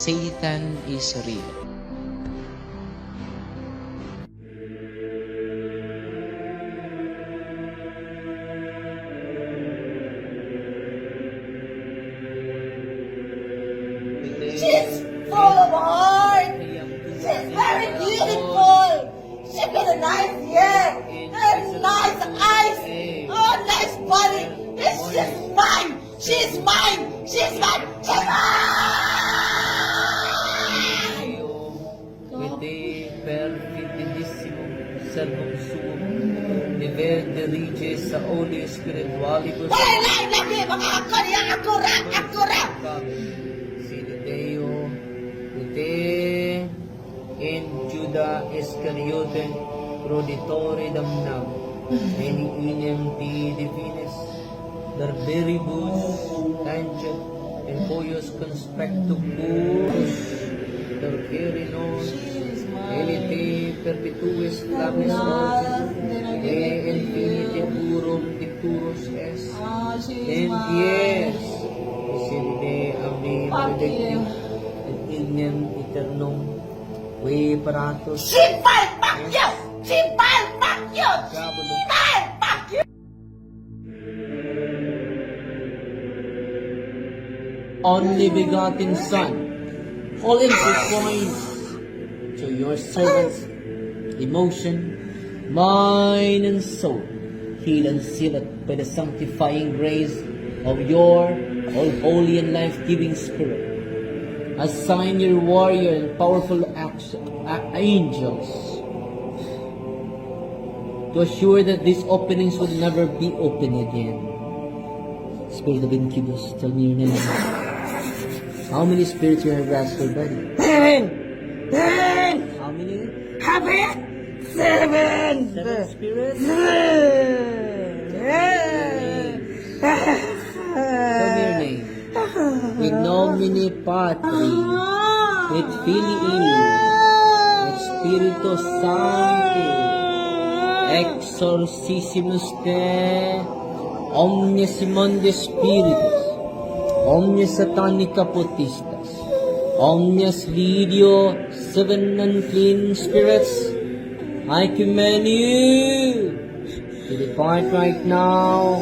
Satan is real. She's full of heart. She's very beautiful. She got a nice hair and nice eyes. Oh, nice body. It's just mine. She's mine. She's mine. She's mine. Quite perfidissimum servum suum, niver dirige sa oli spiritualibus. Wala lain lagi. Mga ako niya. Ako ra. Ako ra. Sine Deo, ite in Juda Iscariote, proditore damnam, eni inem ti divines, verberibus tangent, in cuius conspectu purus, torquere nos, elite perpetuis flammis origin, e infinite purum dicturus es, Ah, she's and yes, sine amni Fuck benedicti, you. et ignem aeternum, we paratus Chimpal, fuck you. Chimpal, fuck you. Chimpal, fuck you. Only begotten Son, all points to your servants, emotion, mind, and soul, heal and seal it by the sanctifying grace of your all holy and life-giving Spirit. Assign your warrior and powerful angels to assure that these openings will never be open again. Spirit of incubus, tell me your name. How many spirits you have asked already? 10. 10. How many? Happy? 7. Seven spirits? Tell me your name. In nomine Patri, et Filii, et Spiritus Sancti, exorcismus te, omnes immundi spiritus, omnes satanica potestas, omnes legio seven unclean spirits, I command you to depart right now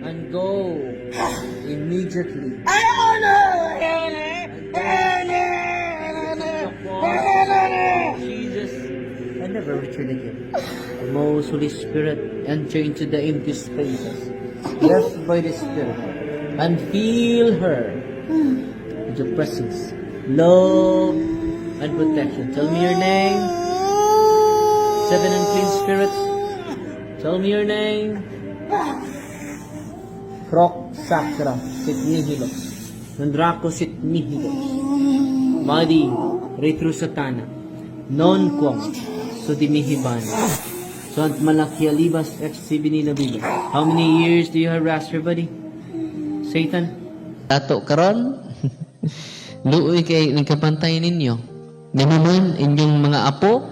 and go immediately. Jesus, and never return again. The most Holy Spirit, enter into the empty spaces left by the Spirit and fill her with your presence, love, and protection. Tell me your name. Seven unclean spirits. Tell me your name. Croc Sacra sit nihilo. Non draco sit nihilo. Madi retro satana. Non quam sudimihibana. Sunt malachialibas ex sibini nabila. How many years do you harass her body? Satan? Ato karon, luoy kay nagkapantay ninyo. Ganun inyong mga apo,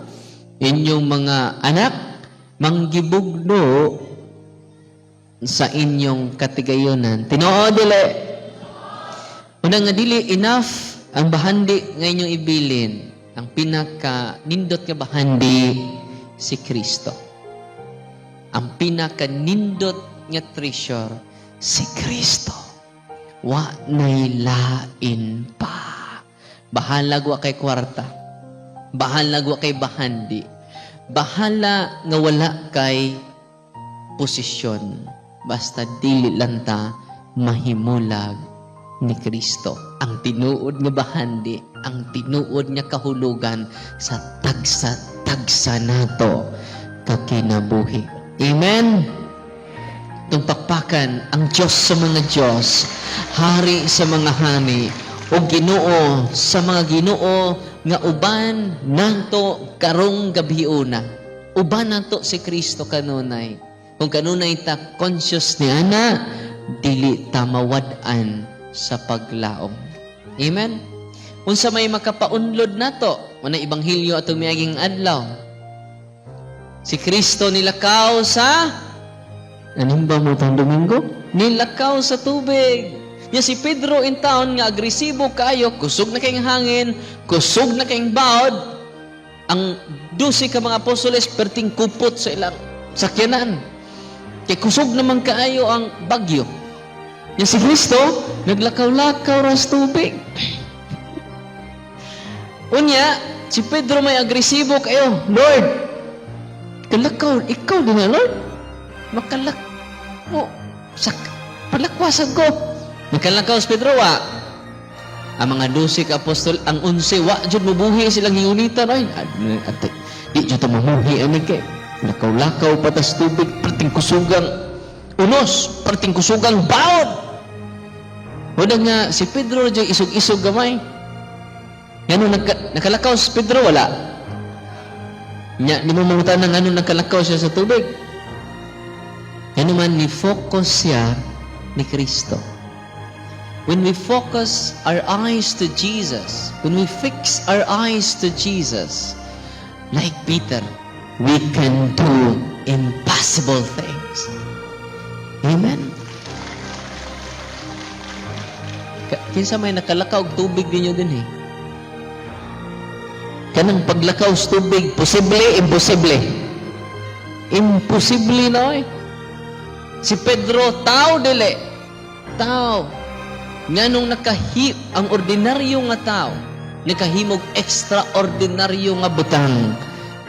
inyong mga anak, manggibugno sa inyong katigayonan. Tinuod dili. Una nga dili enough ang bahandi nga inyong ibilin. Ang pinaka nindot nga bahandi si Kristo. Ang pinaka nindot nga treasure si Kristo. Wa nay lain pa. Bahala wa kay kwarta. Bahala wa kay bahandi. Bahala nga wala kay posisyon. Basta dili lang ta mahimulag ni Kristo. Ang tinuod nga bahandi, ang tinuod nga kahulugan sa tagsa-tagsa nato kakinabuhi. Amen? Itong pakpakan, ang Diyos sa mga Diyos, Hari sa mga hari, o Ginoo sa mga Ginoo nga uban nato karong gabhiona. Uban nato si Kristo kanunay. Kung kanunay ta conscious ni ana, dili ta mawad-an sa paglaom. Amen? Unsa may makapaunlod nato? Una ebanghelyo atong miaging adlaw. Si Kristo nilakaw sa, anong ba mo tong Domingo? Nilakaw sa tubig. Nya si Pedro in town nga agresibo kaayo, kusog na kayong hangin, kusog na kayong bawd, ang 12 ka mga apostoles perting kupot sa ilang sakyanan. Kay kusog naman kaayo ang bagyo. Nya si Kristo, naglakaw-lakaw ra sa tubig. Unya, si Pedro may agresibo kayo. "Lord, kalakaw, ikaw din na, Lord. Makalak mo, sa palakwasan ko." Nakalakaw si Pedro, wa. Ang mga 12 ka apostol, ang 11, wa jud mubuhi silang hingunitan. "Ay, ate, di jud ta mamuhi ani kay lakaw-lakaw patas tubig, perting kusugang unos, perting kusugang bawod." Wala nga, si Pedro jud isog-isog gamay. Ngano nakalakaw si Pedro, wala? Nya, di mo mangutana ngano nakalakaw siya sa tubig. Ngano man ni focus siya ni Kristo. When we focus our eyes to Jesus, when we fix our eyes to Jesus, like Peter, we can do impossible things. Amen. Kinsa may nakalakaw og tubig ninyo din eh? Kanang paglakaw sa tubig, posible, imposible? Imposible na eh. Si Pedro, tao dili? Tao. Nganong ang ordinaryo nga tao, nakahimog extraordinaryo nga butang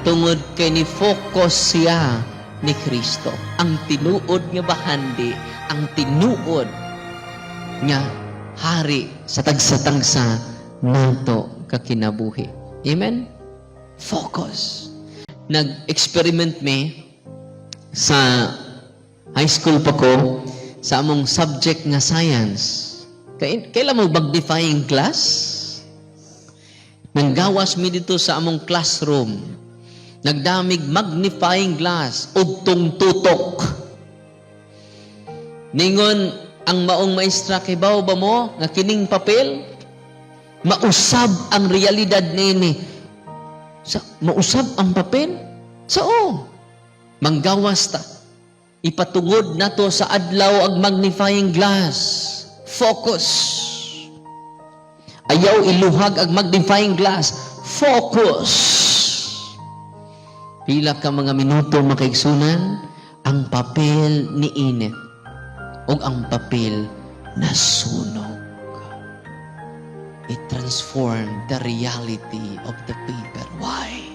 tungod kay ni focus siya ni Kristo. Ang tinuod nga bahandi, ang tinuod nga hari sa tagsa-tagsa nato kakinabuhi. Amen? Focus. Nag-experiment mi sa high school pa ko sa among subject nga science. Kailan mo magnifying glass? Nanggawas mi dito sa among classroom. Nagdamig magnifying glass, ugtong tutok. Ningon ang maong maestra, "Kay ba mo nga kining papel mausab ang realidad nini?" Sa mausab ang papel? Sa o. Manggawas ta. Ipatungod nato sa adlaw ang magnifying glass. Focus. Ayaw iluhag ang magnifying glass. Focus. Pila ka mga minuto, makaigsunan, ang papel ni init o ang papel nasunog. It transformed the reality of the paper. Why?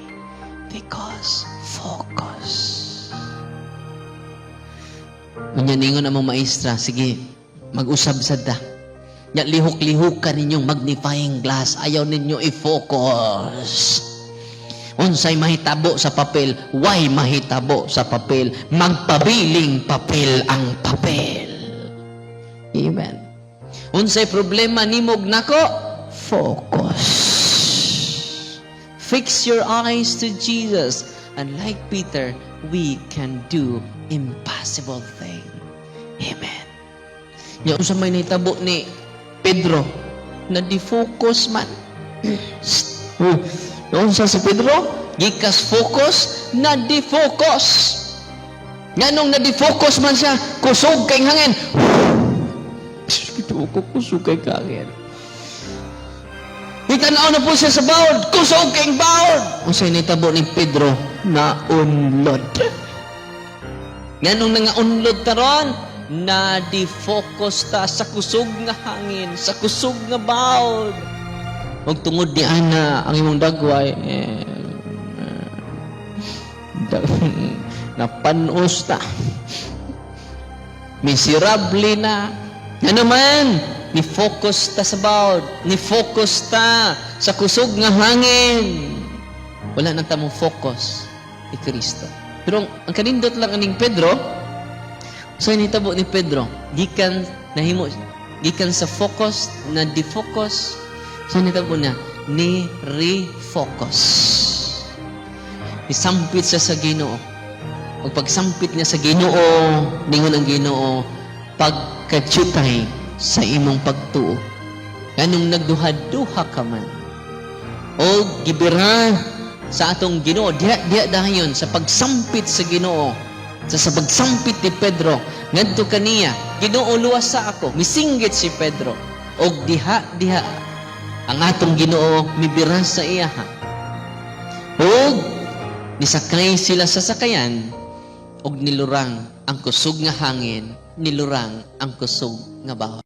Because focus. Unya ningon among maestra, "Sige, mag-usab sad ta. Nya lihok-lihok ka ninyong magnifying glass, ayaw ninyo i-focus. Unsay mahitabo sa papel? Why mahitabo sa papel? Magpabiling papel ang papel." Amen. Unsay problema nimog nako? Focus. Fix your eyes to Jesus. And like Peter, we can do impossible thing. Amen. Nya unsa may nahitabo ni Pedro? Na-defocus man. Shh. Unsa si Pedro? Gikas focus, na-defocus. Nganong na-defocus man siya? Kusog kay hangin. Ito ko, kusog kay hangin. Itanaw na po siya sa bawd. Kusog kay bawd. Unsay nitabo ni Pedro? Naunlod. Nganong nangaunlod taron? Na-defocus ta sa kusog nga hangin, sa kusog nga bawd. Ug tungod ni ana ang imong dagway eh, napanos ta. Miserable na. Ano man, ni focus ta sa bawd, ni focus ta sa kusog nga hangin. Wala na ta mo focus ni Kristo. Pero ang kanindot lang aning Pedro, so nitabo ni Pedro, gikan nahimo gikan sa focus na defocus, so nitabo niya ni refocus. Isampit siya sa Ginoo. Ug pagsampit niya sa Ginoo, ningon ang Ginoo, "Pagkadyutay sa imong pagtuo. Ganong nagduha-duha ka man." O gibira sa atong Ginoo, diha diha dayon sa pagsampit sa Ginoo, sa pagsampit ni Pedro, Ngadto kaniya, "Ginoo, luwasa ako." Misinggit si Pedro. Og diha diha ang atong Ginoo mibira sa iyaha. Og nisakay sila sa sakayan og nilurang ang kusog nga hangin, nilurang ang kusog nga baho.